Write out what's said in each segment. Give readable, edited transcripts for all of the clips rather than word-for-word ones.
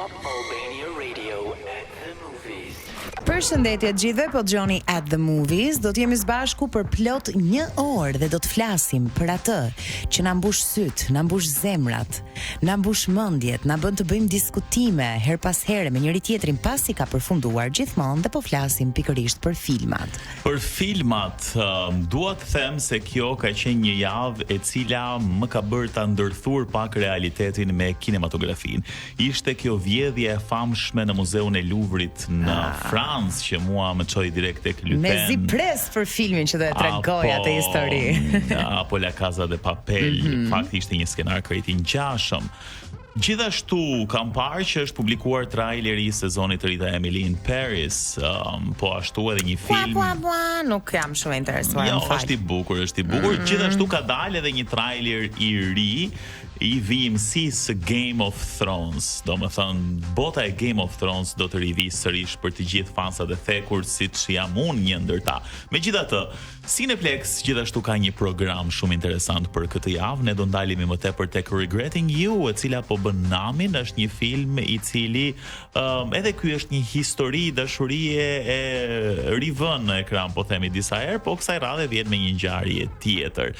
Top Albania Radio at the movies. Përshëndetje të gjithëve, po dëgjoni At The Movies. Do të jemi së bashku për plot një orë dhe do të flasim për atë që na mbush sytë, na mbush zemrat, na mbush mendjet, na bën të bëjmë diskutime herë pas here me njëri tjetrin pasi ka përfunduar gjithmonë dhe po flasim pikërisht për filmat. Për filmat, um, dua të them se kjo ka qenë një javë e cila më ka bërë ta ndërthur pak realitetin me kinematografinë. Ishte kjo vjedhje e famshme në Muzeun e Luvrit në ah. Francë që mua më çoi direkt tek Lupin. Mezi pres për filmin që do e tregoj atë histori. apo La Casa de Papel, mm -hmm. fakt ishte një skenar krejt i ngjashëm. Gjithashtu kam parë që është publikuar traileri i sezonit të ri të Emily in Paris, um, po ashtu edhe një film. Bua, bua, bua, nuk jam shumë e interesuar, jo, më fal. është i bukur, është i bukur. Mm. Gjithashtu ka dalë edhe një trailer i ri i vijimësisë së Game of Thrones. Domethënë, bota e Game of Thrones do të rivijë sërish për të gjithë fansat e thekur, siç jam unë një ndër ta. Megjithatë, Cineplex gjithashtu ka një program shumë interesant për këtë javë. Ne do ndalemi më tepër tek Regretting You, e cila po bën namin, është një film i cili um, edhe ky është një histori dashurie e rivënë në ekran, po themi disa herë, po kësaj radhe vjen me një ngjarje tjetër.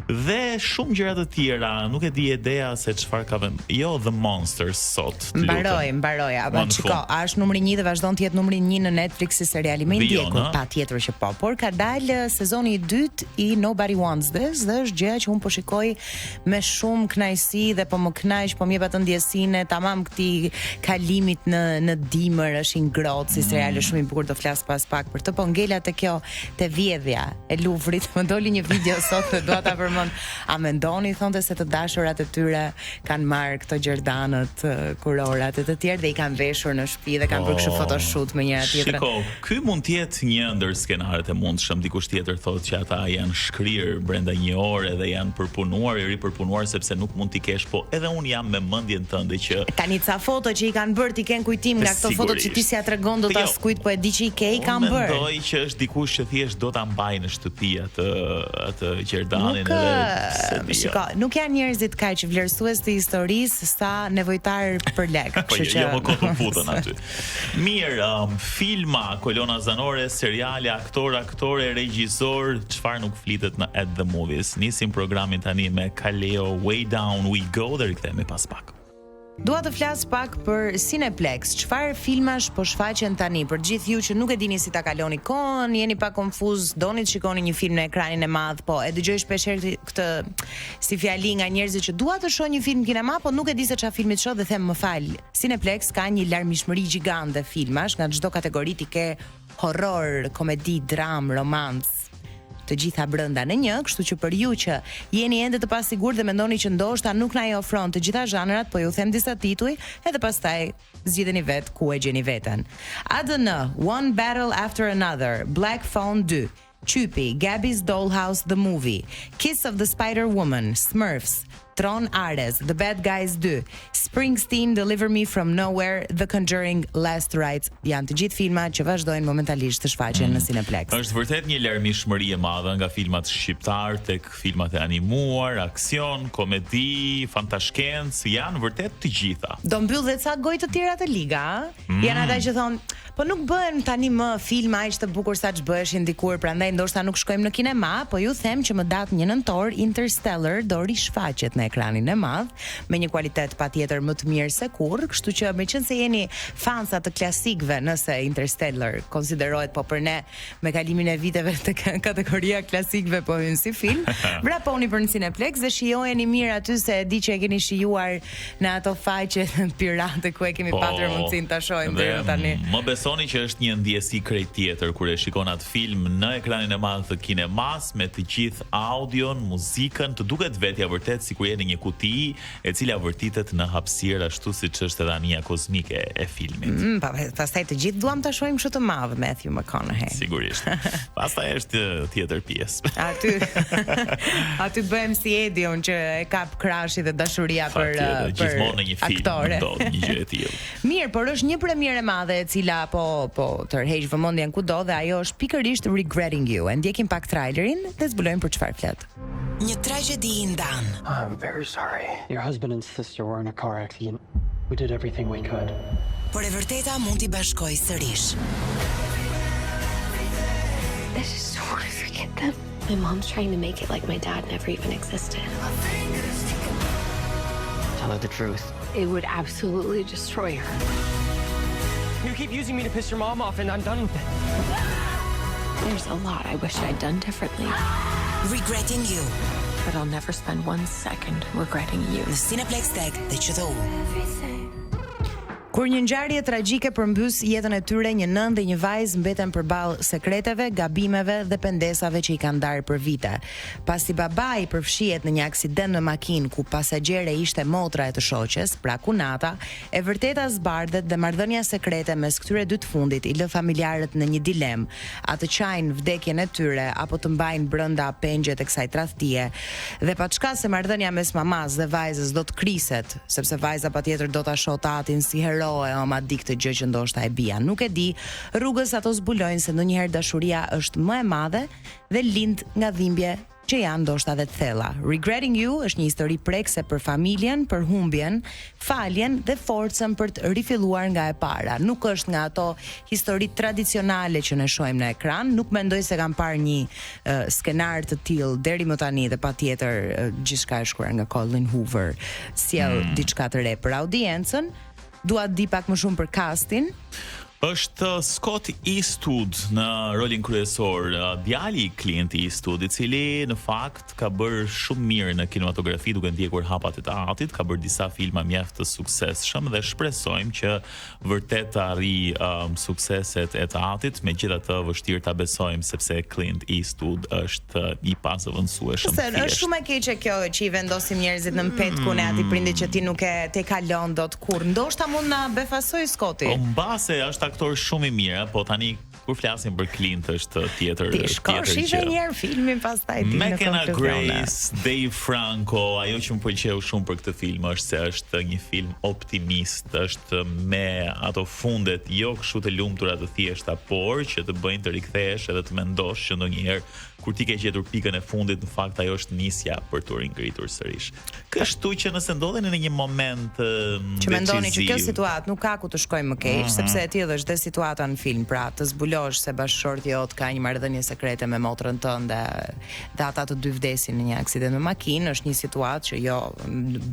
Dhe shumë gjëra të tjera, nuk e di Edea se çfarë ka vend. Jo The Monsters sot. Mbaroi, mbaroi. Apo shiko, a është numri 1 dhe vazhdon të jetë numri 1 në Netflix si seriali më i ndjekur? Patjetër që po. Por ka dalë sezoni i dytë i Nobody Wants This dhe është gjëja që unë po shikoj me shumë kënaqësi dhe po më kënaq, po më jep atë ndjesinë e tamam këtij kalimit në në dimër, është i ngrohtë si serial, është shumë i bukur, do flas pas pak për të, po ngela te kjo te vjedhja e Luvrit. Më doli një video sot dhe dua ta përmend. A mendoni thonte se të dashurat e tyre kanë marrë këto gjerdanët, kurorat e të tjerë dhe i kanë veshur në shtëpi dhe kanë bërë kështu po, photoshoot me njëra tjetrën. Shiko, ky mund të jetë një ndër skenarët e mundshëm. Dikush tjetër thotë që ata janë shkrirë brenda një ore dhe janë përpunuar e ripërpunuar sepse nuk mund t'i kesh, po edhe unë jam me mendjen tënde që tani ca foto që i kanë bërë t'i kenë kujtim nga këto foto që ti s'ia tregon dot jo, askujt, po e di që i ke i kanë bërë. Mendoj që është dikush që thjesht do ta mbajë në shtëpi atë atë gjerdanin nuk, edhe s'e di. Shiko, nuk janë njerëzit kaq vlerësues të historisë sa nevojtar për lek, po, kështu jo, që jo më kot u futën aty. Mirë, um, filma, kolona zanore, seriale, aktor, aktore, regjisor, çfarë nuk flitet në At The Movies. Nisim programin tani me Kaleo Way Down We Go dhe rikthehemi pas pak. Dua të flas pak për Cineplex. Çfarë filmash po shfaqen tani? Për gjithë ju që nuk e dini si ta kaloni kohën, jeni pak konfuz, doni të shikoni një film në ekranin e madh, po e dëgjoj shpesh herë këtë si fjali nga njerëzit që dua të shoh një film në kinema, po nuk e di se çfarë filmi të shoh dhe them më fal. Cineplex ka një larmishmëri gjigande filmash nga çdo kategori ti ke horror, komedi, dramë, romancë, të gjitha brenda në një, kështu që për ju që jeni ende të pasigurt dhe mendoni që ndoshta nuk na i ofron të gjitha zhanrat, po ju them disa tituj, edhe pastaj zgjidheni vetë ku e gjeni veten. ADN, One Battle After Another, Black Phone 2, Qypi, Gabby's Dollhouse The Movie, Kiss of the Spider Woman, Smurfs, Tron Ares, The Bad Guys 2, Springsteen Deliver Me From Nowhere, The Conjuring Last Rites janë të gjithë filma që vazhdojnë momentalisht të shfaqen mm. në Cineplex. Është vërtet një larmishmëri e madhe nga filmat shqiptar tek filmat e animuar, aksion, komedi, fantashkencë, janë vërtet të gjitha. Do mbyll dhe ca gojë të tjera të liga, a? Mm. Janë ata që thonë, Po nuk bëhen tani më filma aq të bukur sa ç'bëheshin dikur, prandaj ndoshta nuk shkojmë në kinema, po ju them që më datë 1 nëntor Interstellar do rishfaqet në ekranin e madh me një kualitet patjetër më të mirë se kurrë, kështu që meqenëse jeni fansa të klasikëve, nëse Interstellar konsiderohet po për ne me kalimin e viteve te kategoria klasikëve po hyn si film, vraponi për në Cineplex dhe shijojeni mirë aty se e di që e keni shijuar në ato faqe pirate ku e kemi po, patur mundësinë ta shohim deri më tani. Më besoni që është një ndjesi krejt tjetër kur e shikon atë film në ekranin e madh të kinemas me të gjithë audion, muzikën, të duket vetja vërtet sikur je në një kuti e cila vërtitet në hapësirë ashtu siç është edhe anija kozmike e filmit. Mm, pa, pastaj të gjithë duam ta shohim kështu të madh Matthew McConaughey. Sigurisht. Pastaj është tjetër pjesë. Aty aty bëhem si Edi unë që e kap crushi dhe dashuria për Patjetër, për gjithmonë në një film aktore. ndodh një gjë e tillë. Mirë, por është një premierë e madhe e cila po po tërheq vëmendjen kudo dhe ajo është pikërisht Regretting You. E ndjekim pak trailerin dhe zbulojmë për çfarë flet. Një tragjedi i ndan. I'm very sorry. Your husband and sister were in a car accident. We did everything we could. Por e vërteta mund t'i bashkojë sërish. I just don't want to forget them. My mom's trying to make it like my dad never even existed. Tell her the truth. It would absolutely destroy her. You keep using me to piss your mom off, and I'm done with it. There's a lot I wish I'd done differently. Regretting You But I'll never spend one second regretting you. në Cineplex TEG dhe QTU. Kur një ngjarje tragjike përmbys jetën e tyre, një nënë dhe një vajzë mbeten përballë sekreteve, gabimeve dhe pendesave që i kanë ndarë për vite. Pasi babai përfshihet në një aksident me makinë ku pasagjere ishte motra e të shoqes, pra kunata, e vërteta zbardhet dhe marrëdhënia sekrete mes këtyre dy të fundit i lë familjarët në një dilemë, a të qajnë vdekjen e tyre apo të mbajnë brenda pengjet e kësaj tradhtie. Dhe paçka se marrëdhënia mes mamasë dhe vajzës do të kriset, sepse vajza patjetër do ta shohë tatin si hero e ëma di këtë gjë që ndoshta e bija nuk e di, rrugës ato zbulojnë se ndonjëherë dashuria është më e madhe dhe lind nga dhimbje që janë ndoshta edhe të thella. Regretting You është një histori prekëse për familjen, për humbjen, faljen dhe forcën për të rifilluar nga e para. Nuk është nga ato histori tradicionale që ne shohim në ekran, nuk mendoj se kam parë një uh, skenar të tillë deri më tani dhe patjetër uh, gjithçka e shkruar nga Colin Hoover sjell mm. diçka të re për audiencën. Dua të di pak më shumë për castin. Është Scott Eastwood në rolin kryesor, djali i Clint Eastwood, i cili në fakt ka bërë shumë mirë në kinematografi duke ndjekur hapat e të atit, ka bërë disa filma mjaft të suksesshëm dhe shpresojmë që vërtet të arrijë um, sukseset e të atit, megjithatë vështirë ta besojmë sepse Clint Eastwood është i pazëvendësueshëm. Se është shumë e keqe kjo që i vendosim njerëzit në petkun e atij prindit që ti nuk e te kalon dot kurrë. Ndoshta mund na befasoj Scotti. Po mbase është aktor shumë i mirë, po tani kur flasim për Clint është tjetër Ti shko tjetër shihe gjë. një herë filmin pastaj ti në McKenna konkluzione. Grace, Dave Franco, ajo që më pëlqeu shumë për këtë film është se është një film optimist, është me ato fundet jo kështu të lumtura të thjeshta, por që të bëjnë të rikthehesh edhe të mendosh që ndonjëherë kur ti ke gjetur pikën e fundit, në fakt ajo është nisja për t'u ringritur sërish. Kështu që nëse ndodheni në një moment që mendoni që kjo decisiv, situatë nuk ka ku të shkojë më keq, mm -hmm. sepse e tillë është dhe situata në film, pra të zbulosh se bashkëshorti jot ka një marrëdhënie sekrete me motrën tënde dhe ata të dy vdesin në një aksident me makinë, është një situatë që jo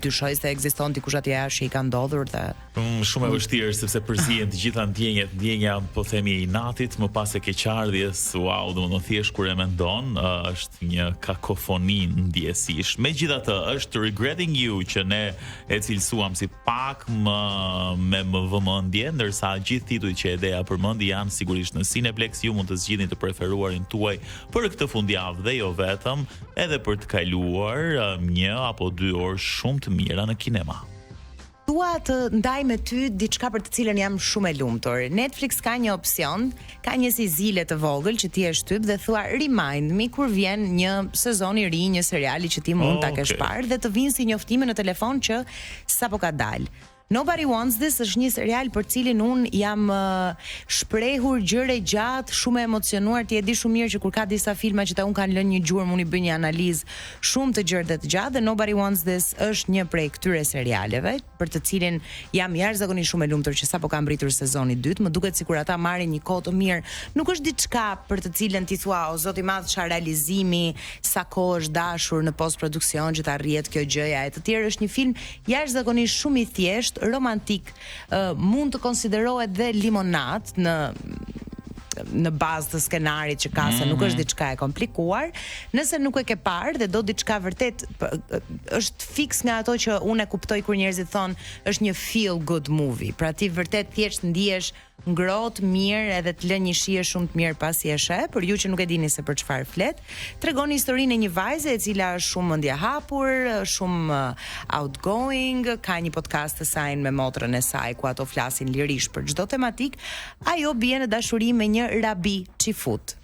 dyshoj se ekziston dikush atje jashtë që i ka ndodhur dhe Shumë e vështirë sepse përzihen të gjitha ndjenjat, ndjenja po themi e inatit, më pas e keqardhjes, wow, domethënë thjesht kur e mendon, është një kakofoni ndjesish. Megjithatë, është Regretting You që ne e cilësuam si pak më me më vëmendje, ndërsa gjithë titujt që Edea përmendi janë sigurisht në Cineplex, ju mund të zgjidhni të preferuarin tuaj për këtë fundjavë dhe jo vetëm, edhe për të kaluar një apo dy orë shumë të mira në kinema. Dua të ndaj me ty diçka për të cilën jam shumë e lumtur. Netflix ka një opsion, ka një si zile të vogël që ti e shtyp dhe thua remind me kur vjen një sezon i ri, një seriali që ti mund ta kesh parë dhe të vinë si njoftime në telefon që sapo ka dalë. Nobody Wants This është një serial për cilin unë jam uh, shprehur gjëre gjatë, shumë e emocionuar. Ti e di shumë mirë që kur ka disa filma që ta unë kanë lënë një gjurmë, unë i bëj një analizë shumë të gjerë dhe të gjatë dhe Nobody Wants This është një prej këtyre serialeve për të cilin jam jashtëzakonisht shumë e lumtur që sapo ka mbritur sezoni i dytë. Më duket sikur ata marrin një kohë të mirë. Nuk është diçka për të cilën ti thua, o zoti madh, çfarë realizimi, sa kohë është dashur në postproduksion që të arrihet kjo gjëja e të tjerë. Është një film jashtëzakonisht shumë i thjeshtë, romantik, uh, mund të konsiderohet dhe limonat në në bazë të skenarit që ka se nuk është diçka e komplikuar. Nëse nuk e ke parë dhe do diçka vërtet është fiks nga ato që unë e kuptoj kur njerëzit thonë është një feel good movie. Pra ti vërtet thjesht ndihesh ngrohtë, mirë edhe të lë një shije shumë të mirë pasi e sheh. Për ju që nuk e dini se për çfarë flet, tregon historinë e një vajze e cila është shumë mendje hapur, shumë outgoing, ka një podcast të saj me motrën e saj ku ato flasin lirisht për çdo tematik. Ajo bie në dashuri me një rabi çifut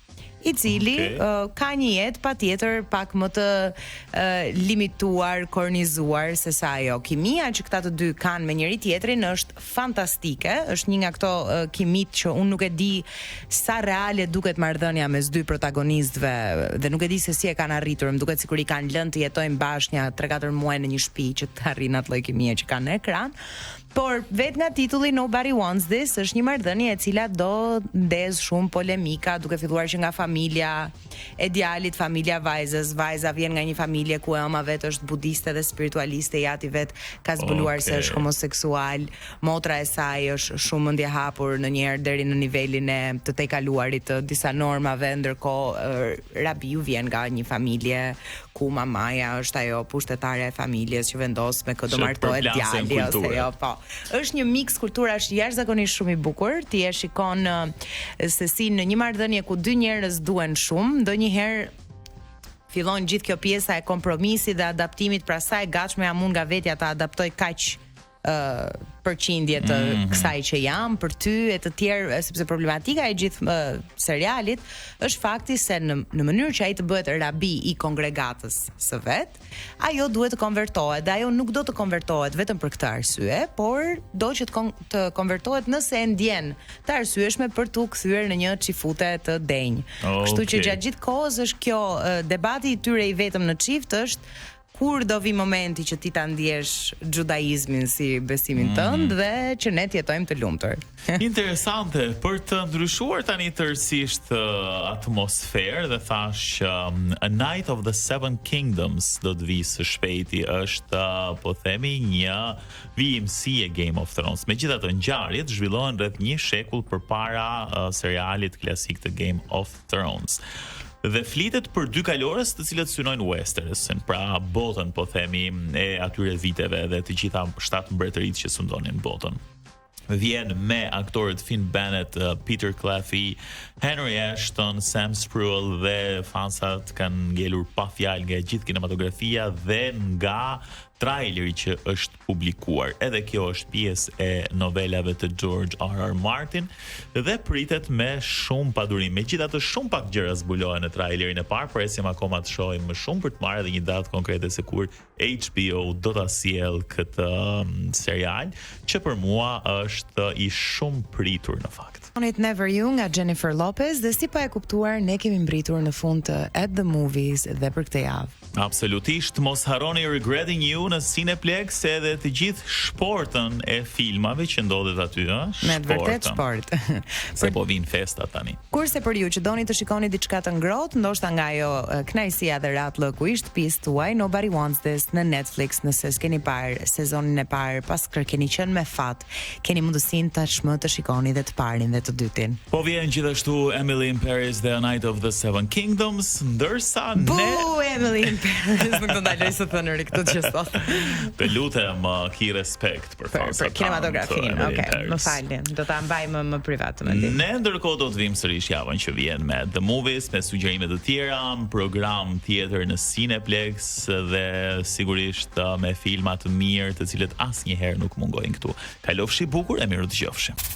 i cili okay. uh, ka një jetë patjetër pak më të uh, limituar, kornizuar se sa ajo. Kimia që këta të dy kanë me njëri tjetrin është fantastike, është një nga këto uh, kimit që unë nuk e di sa reale duket marrëdhënia mes dy protagonistëve dhe nuk e di se si e kanë arritur, më duket sikur i kanë lënë të jetojnë bashkë një 3-4 muaj në një shtëpi që të arrijnë atë lloj kimie që kanë në ekran. Por vetë nga titulli Nobody Wants This është një marrëdhënie e cila do ndez shumë polemika, duke filluar që nga familja e djalit, familja e vajzës, vajza vjen nga një familje ku e ëma vet është budiste dhe spiritualiste, i ati vet ka zbuluar se është homoseksual, motra e saj është shumë mendjehapur ndonjëherë deri në nivelin e të tejkaluarit të disa normave, ndërkohë Rabiu vjen nga një familje ku mamaja është ajo pushtetarja e familjes që vendos me kë do martohet djali ose jo, po. Është një miks kulturash jashtëzakonisht shumë i bukur. Ti e shikon se si në një marrëdhënie ku dy njerëz duhen shumë, ndonjëherë fillon gjithë kjo pjesa e kompromisit dhe adaptimit, pra sa e gatshme jam unë nga vetja ta adaptoj kaq përqindje të mm -hmm. kësaj që jam për ty e të tjerë sepse problematika e gjithë uh, serialit është fakti se në në mënyrë që ai të bëhet rabi i kongregatës së vet, ajo duhet të konvertohet dhe ajo nuk do të konvertohet vetëm për këtë arsye, por do që të, kon të konvertohet nëse e ndjen të arsyeshme për t'u kthyer në një çifute të denjë. Okay. Kështu që gjatë gjithë kohës është kjo uh, debati i tyre i vetëm në çift është Kur do vi momenti që ti ta ndjesh xhudaizmin si besimin tënd mm. dhe që ne të jetojmë të lumtur. Interesante, për të ndryshuar tani tërësisht uh, atmosferë dhe thash që um, A Knight of the Seven Kingdoms do të vijë së shpejti është uh, po themi një vijimësi e Game of Thrones. Megjithatë ngjarjet zhvillohen rreth një shekull përpara uh, serialit klasik të Game of Thrones. Dhe flitet për dy kalorës të cilët synojnë Westerosin, pra botën, po themi, e atyre viteve dhe të gjitha shtatë mbretëritë që sundonin botën vjen me aktorët Finn Bennett, uh, Peter Claffey, Henry Ashton, Sam Spruell dhe fansat kanë ngelur pa fjalë nga gjithë kinematografia dhe nga traileri që është publikuar. Edhe kjo është pjesë e novelave të George R. R. Martin dhe pritet me shumë padurim. Megjithatë shumë pak gjëra zbulohen në trailerin e parë, presim akoma të shohim më shumë për të marrë edhe një datë konkrete se kur HBO do ta sjellë këtë um, serial, që për mua është i shumë pritur në fakt. It Never You nga Jennifer Lopez dhe si pa e kuptuar ne kemi mbërritur në fund të At the Movies dhe për këtë javë. Absolutisht, mos harroni Regretting You në Cineplex edhe të gjithë shportën e filmave që ndodhet aty, ë? Me të vërtetë shportë. Se po vijnë festat tani. Kurse për ju që doni të shikoni diçka të ngrohtë, ndoshta nga ajo kënaqësia dhe rahatllëku i shtëpisë tuaj, Nobody Wants This në Netflix, nëse s'keni parë sezonin e parë, paskër keni qenë me fat. Keni mundësinë tashmë të shikoni dhe të parin dhe të dytin. Po vjen gjithashtu Emily in Paris dhe A Knight of the Seven Kingdoms, ndërsa ne Bu Emily in Paris, nuk do ndaloj së thënuri këtë që sot. Të lutem, uh, ki respekt për fansat. Për, për kinematografinë, okay, më falni. Do ta mbaj më më privat të mendim. Ne ndërkohë do të vijmë sërish javën që vjen me The Movies, me sugjerime të tjera, program tjetër në Cineplex dhe sigurisht uh, me filma të mirë, të cilët asnjëherë nuk mungojnë këtu. Kalofshi bukur e mirudëgjofshim.